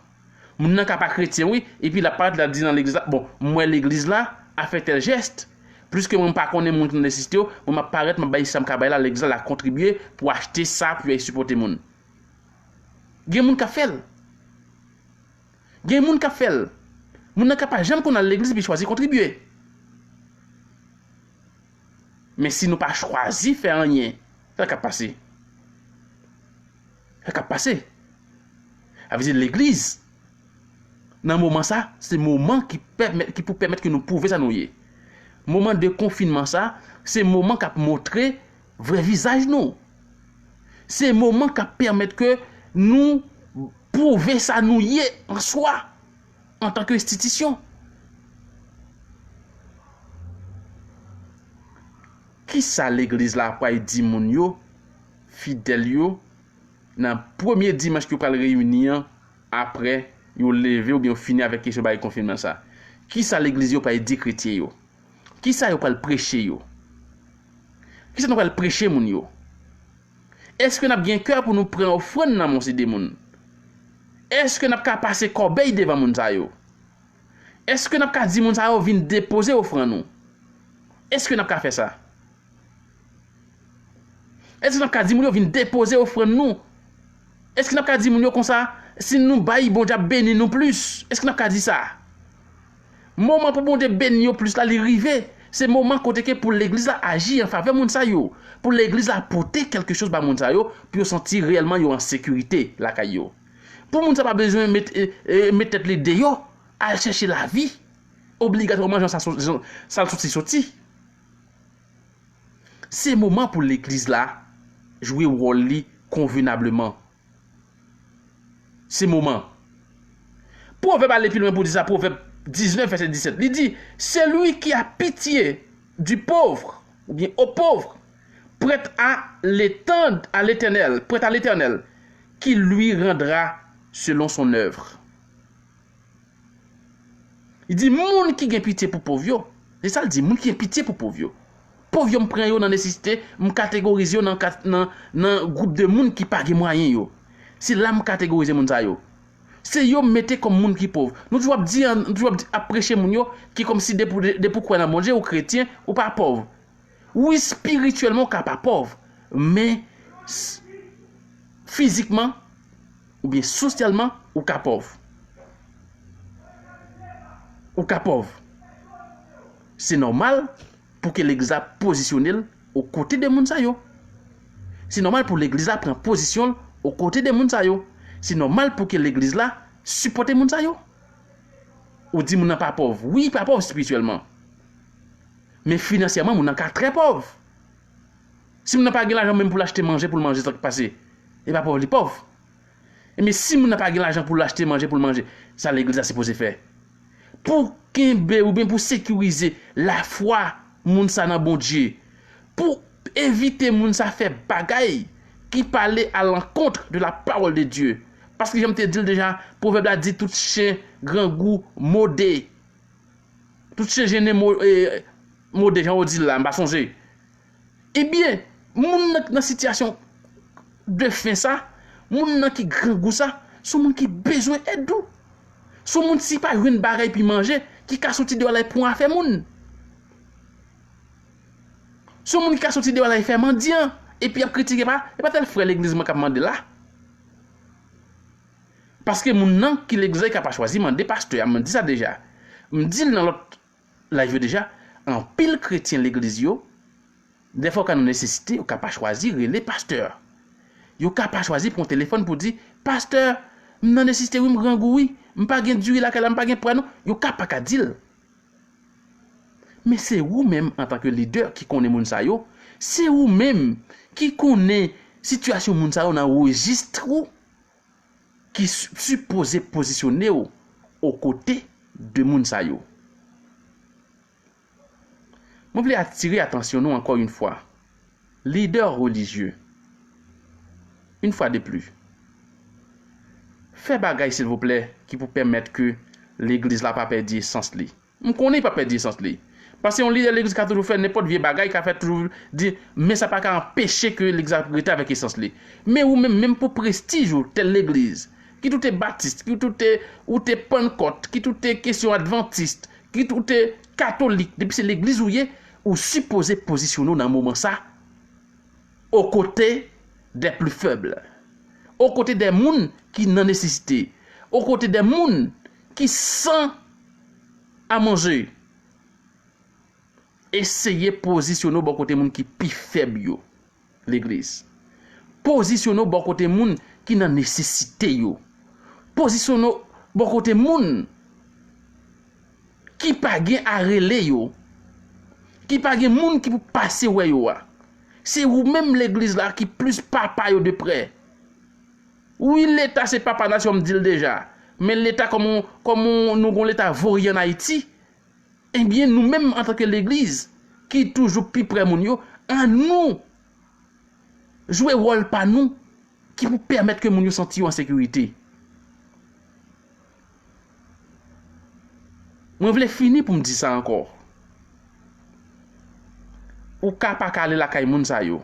Moun nan ka pa kretyen, wi, epi l ap parèt, l ap di nan legliz la, bon, m wè legliz la ap fè tèl jès, pliske mwen m pa konnen moun ki nan nesesite yo, mwen m ap parèt, m ap bay sa m ka bay la, legliz la, l ap kontribye pou achte sa, pou yo al sipòte moun. Gen moun k ap fè l. Gen moun k ap fè l. Moun nan ka pa janm konn al legliz epi chwazi kontribye. Men si nou pa chwazi fè anyen, sa k ap pase? Sa k ap pase? Sa vle di legliz, nan moman sa, se moman ki pèmèt, ki pou pèmèt ke nou pwouve sa nou ye. Moman de konfinman sa, se moman k ap montre vrè vizaj nou. Se moman k ap pèmèt ke nou pwouve sa nou ye an swa, antanke enstitisyon. Kisa legliz la pral di moun yo, fidèl yo, nan premye dimanch ke yo pral reyini an, apre yo leve oubyen yo fini avèk kesyon bagay konfinman sa? Kisa legliz yo pral di kretyen yo? Kisa yo pral preche yo? Kisa nou pral preche moun yo? Èske n ap gen kè pou nou pran ofrann nan men de moun? Èske n ap ka pase kòbèy devan moun sa yo? Èske n ap ka di moun sa yo vin depoze ofrann ou? Èske n ap ka fè sa? Èske n ap ka di moun yo vin depoze ofrann nou? Èske n ap ka di moun yo konsa, si nou bay, Bondye ap beni nou plis? Èske n ap ka di sa? Moman pou Bondye beni yo plis la, li rive. Se moman kote ke pou legliz la aji an favè moun sa yo. Pou legliz la pote kèlkechoz ba moun sa yo, pou yo santi reyèlman yo an sekirite lakay yo. Pou moun sa pa bezwen met, e, e, met tèt li deyò, al chèche lavi, obligatwaman jan sa so-, jan sa l soti soti. Se moman pou legliz la jwe wòl li konvenableman. Se moman. Pwovèb ale pi lwen pou di sa, Pwovèb diznèf, vèsè disèt. Li di, celui qui a pitié du pauvre, oubyen au pauvre, prête à l'Éternel, à l'Éternel, prête à l'Éternel, qui lui rendra selon son œuvre. Li di moun ki gen pitye pou pòv yo. Se sa l di, moun ki gen pitye pou pòv yo. Pòv yo, m pran yo nan nesesite, m kategorize yo nan kat-, nan, nan gwoup de moun ki pa gen mwayen yo. Se la m kategorize moun sa yo. Se yo m mete kòm moun ki pòv. Nou toujou ap di, nou toujou ap di, ap preche moun yo ki kòmsi depi, depi w kwè nan Bondye, ou kretyen, ou pa pòv. Wi, espirityèlman, ou ka pa pòv, men s-, fizikman, oubyen sosyalman, ou ka pòv. Ou ka pòv. Se nòmal pou ke legliz la pozisyone l okote de moun sa yo. Se nòmal pou legliz la pran pozisyon l okote de moun sa yo. Se nòmal pou ke legliz la sipòte moun sa yo. Ou di moun nan pa pòv. Wi, pa pòv espirityèlman. Men finansyèman, moun nan ka trè pòv. Si moun nan pa gen lajan menm pou l achte manje, pou l manje, sa k pase? E pa pòv li pòv. Ebyen, si moun nan pa gen lajan pou l achte manje, pou l manje, sa legliz la sipoze fè? Pou kenbe oubyen pou sekirize lafwa moun sa nan Bondye, pou evite moun sa fè bagay ki pale à l'encontre de la parole de Dieu. Paske jan m te di l deja, pwovèb la di tout chen grangou mode. Tout chen jennen mo-, e, mode, jan yo di l la, m pa sonje. Ebyen, moun nan, nan sitiyasyon de fen sa, moun nan ki grangou sa, se yon moun ki bezwen èd ou. Se yon moun si pa jwenn bagay pou manje, ki ka soti deyò al pran afè moun. Se yon moun ki ka soti deyò al fè mandyan, epi ap kritike pa, e pa tèl frè legliz mwen k ap mande la. Paske moun nan ki legliz la, li ka pa chwazi mande pastè a, m di sa deja. M di l nan lòt live yo deja, anpil kretyen legliz yo, dèfwa yo ka nan nesesite, yo ka pa chwazi rele pastè. Yo ka pa chwazi pran telefòn pou di, pastè, m nan nesesite wi, m grangou wi, m pa gen diri lakay la, m pa gen pwa non. Yo ka pa ka di l. Men se ou menm antanke lidè ki konnen moun sa yo, se ou menm ki konnen sitiyasyon moun sa yo nan rejis ou, ki si-, sipoze pozisyone w okote de moun sa yo. Mwen vle atire atansyon nou ankò yon fwa. Lidè relijye, yon fwa de pli, fè bagay silvouplè ki pou pèmèt ke legliz la pa pèdi esans li. M konnen li p ap pèdi esans li. Paske yon lidè legliz ka toujou fè nenpòt vye bagay, ka fè toujou di, men sa pa ka anpeche ke legliz la rete avèk esans li. Men ou menm, menm pou prestij ou tèl legliz, kit ou te batis, kit ou te, ou te pannkòt, kit ou te kesyon advantis, kit ou te katolik, depi se legliz ou ye, ou sipoze pozisyone w nan moman sa, aux côtés des plus faibles, aux côtés de moun ki nan nesesite, aux côtés de moun ki san a manje. Eseye pozisyone w bò kote moun ki pi fèb yo, legliz. Pozisyone w bò kote moun ki nan nesesite yo. Pozisyone w bò kote moun ki pa gen a rele yo, ki pa gen moun ki pou pase wè yo a. Se ou menm legliz la ki plis papa yo de prè. Wi, Leta se papa nasyon, m di l deja. Men Leta kòm on, kòm on, nou gon Leta vori ann Ayiti, ebyen, nou menm antanke legliz ki toujou pi prè moun yo, annou jwe wòl pa nou ki pou pèmèt ke moun yo santi yo an sekirite. Mwen vle fini pou m di sa ankò. Ou ka pa ka ale lakay moun sa yo.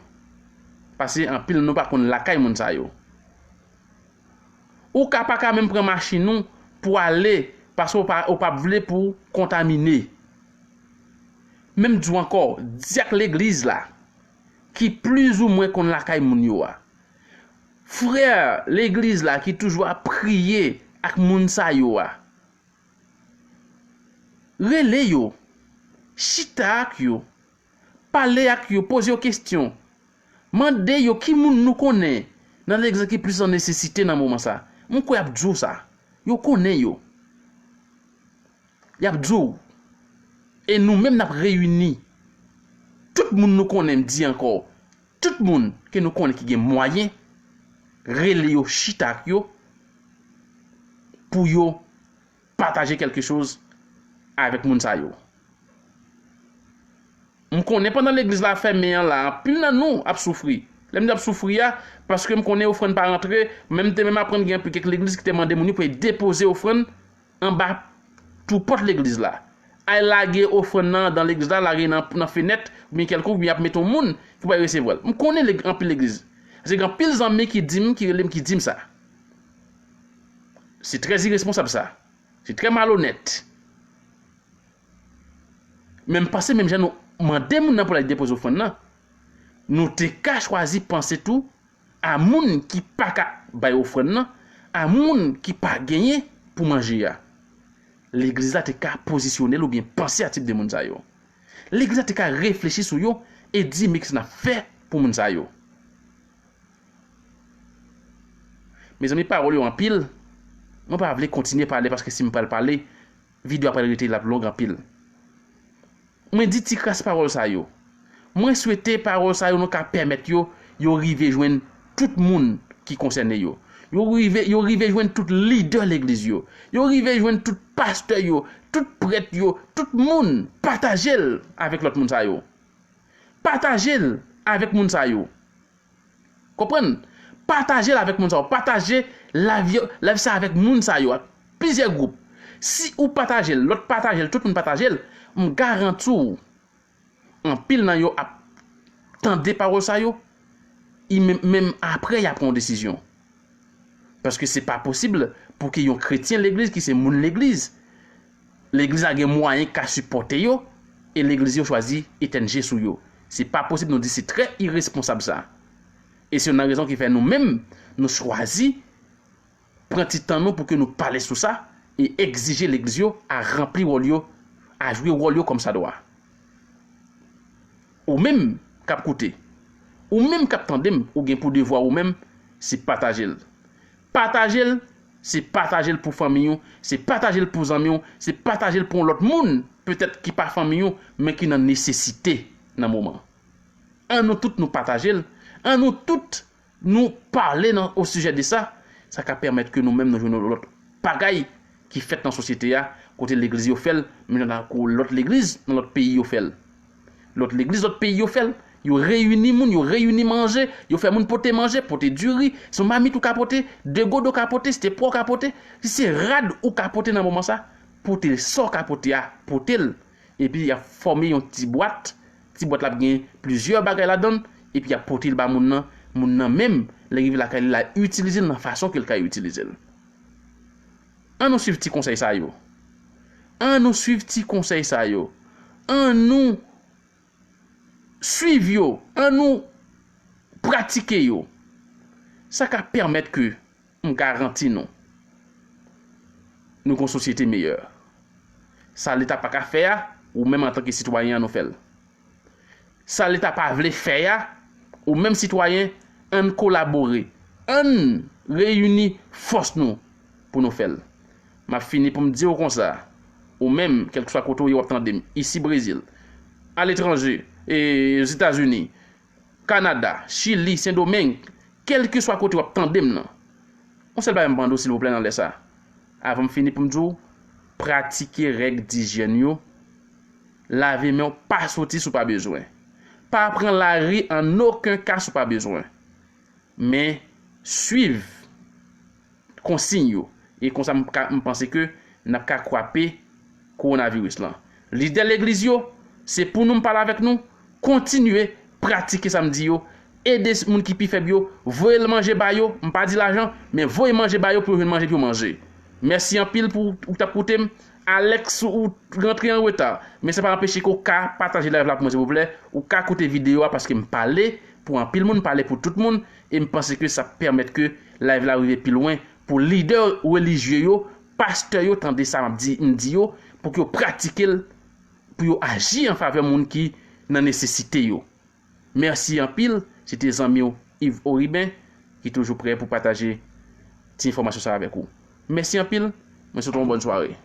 Paske anpil nan nou pa konn lakay moun sa yo. Ou ka pa ka menm pran machin ou pou ale, paske ou pa, ou p ap vle pou kontamine. Men m di w ankò, dyak legliz la, ki plizoumwen konn lakay moun yo a. Frè legliz la ki toujou ap priye ak moun sa yo a. Rele yo, chita ak yo, pale ak yo, poze yo kesyon. Mande yo ki moun nou konnen nan legliz ki plis an nesesite nan moman sa. M kwè y ap di w sa. Yo konnen yo. Y ap di w. E nou menm n ap reyini tout moun nou konnen, m di ankò, tout moun ke nou konnen ki gen mwayen, rele yo, chita ak yo, pou yo pataje kèlke choz avèk moun sa yo. M konnen pandan legliz la fèmen an la, anpil nan nou ap soufri. Lè m di ap soufri a, paske m konnen ofrann pa rantre, men m te menm aprann gen anpil kèk legliz ki te mande moun yo pou yo depoze ofrann anba Twou pòt legliz la. Al lage ofrann nan dan legliz la, lage nan, nan fenèt, oubyen kèlkonk, oubyen y ap mete yon moun ki pral resevwa l. M konnen legi-, anpil legliz. Paske gen anpil zanmi ki di m, ki rele m, ki di m sa. Se trè iresponsab sa. Se trè malonèt. Men m panse menm jan nou mande moun nan pou l al depoze ofrann nan, nou te ka chwazi panse tou a moun ki pa ka bay ofrann nan, a moun ki pa genyen pou manje a. Legliz la te ka pozisyone l oubyen panse a tip de moun sa yo. Legliz la te ka reflechi sou yo e di, men kisa n ap fè pou moun sa yo. Mezanmi, pawòl yo anpil. Mwen pa vle kontinye pale paske si m pral pale, videyo a pral rete l ap long anpil. Mwen di ti kras pawòl sa yo. Mwen swete pawòl sa yo nou ka pèmèt yo, yo rive jwenn tout moun ki konsène yo. Yo rive, yo rive jwenn tout lidè legliz yo. Yo rive jwenn tout pastè yo, tout prèt yo, tout moun. Pataje l avèk lòt moun sa yo. Pataje l avèk moun sa yo. Konprann? Pataje l avèk moun sa yo. Pataje live yo, live sa avèk moun sa yo, ak plizyè gwoup. Si ou pataje l, lòt pataje l, tout moun pataje l, m garanti w, anpil nan yo ap tande pawòl sa yo, e menm, menm apre y ap pran yon desizyon. Paske se pa posib pou ke yon kretyen legliz ki se moun legliz, legliz la gen mwayen ka sipòte yo, e legliz yo chwazi etèn je sou yo. Se pa posib, nou di se trè iresponsab sa. E se youn nan rezon ki fè nou menm, nou chwazi pran ti tan nou pou ke nou pale sou sa e egzije legliz yo a ranpli wòl yo, a jwe wòl yo kòmsadwa. Ou menm k ap koute, ou menm k ap tande m, ou gen pou devwa ou menm, se pataje l. Pataje l, se pataje l pou fanmi w, se pataje l pou zanmi w, se pataje l pou yon lòt moun, petèt ki pa fanmi w, men ki nan nesesite nan moman. An nou tout nou pataje l, an nou tout nou pale nan, o sijè de sa, sa ka pèmèt ke nou menm nou jwenn yon lòt bagay ki fèt nan sosyete a, kote legliz yo fè l, menm jan kou lòt legliz nan lòt peyi yo fè l. Lòt legliz, lòt peyi yo fè l. Yo reyini moun, yo reyini manje, yo fè moun pote manje, pote diri, se yon mamit ou ka pote, de godo ka pote, se te pwa ou ka pote, si se rad ou ka pote nan moman sa, pote l, sa w ka pote a, pote l. Epi y ap fòme yon ti bwat, ti bwat la ap gen plizyè bagay ladan l, epi y ap pote l ba moun nan, moun nan menm, lè rive lakay li, l a itilize l nan fason ke l ka itilize l. An nou swiv ti konsèy sa yo. An nou swiv ti konsèy sa yo. An nou swiv yo. An nou pratike yo. Sa ka pèmèt ke m garanti nou, nou gon sosyete meyè. Sa Leta pa ka fè a, ou menm antanke sitwayen an nou fè l. Sa Leta pa vle fè a, ou menm sitwayen, ann kolabore, ann reyini fòs nou pou nou fè l. M ap fini pou m di w konsa, ou menm, kèlkeswa kote w ye w ap tande m, isi Brezil, aletranje, e, Ozetazini, Kanada, Chili, Sendomeng, kèlkeswa kote w ap tande m nan. Yon sèl bagay m mande w silvouplè nan lè sa, avan m fini pou m di w, pratike règ dijyèn yo, lave men w, pa soti si w pa bezwen. Pa pran lari an okenn ka si w pa bezwen. Men, swiv konsiy yo. E konsa m ka, m panse ke n ap ka kwape kowonaviris lan. Lidè legliz yo, se pou nou m pale avèk nou, kontinye pratike sa m di yo, ede moun ki pi fèb yo, voye l manje ba yo, m pa di lajan, men voye manje ba yo pou yo jwenn manje pou yo manje. Mèsi anpil pou ou k t ap koute m. Alex, ou rantre an reta, men sa pa anpeche ke w ka pataje live la pou mwen silvouplè, ou ka koute videyo a paske m pale pou anpil moun, m pale pou tout moun, e m panse ke sa pèmèt ke live la rive pi lwen pou lidè relijye yo, pastè yo tande sa m ap di, m di yo, pou ke yo pratike l, pou yo aji an favè moun ki nan nesesite yo. Mèsi anpil, se te zanmi w Yves Oriben ki toujou prè pou pataje ti enfòmasyon sa avèk ou. Mèsi anpil, mwen swete w yon bòn sware.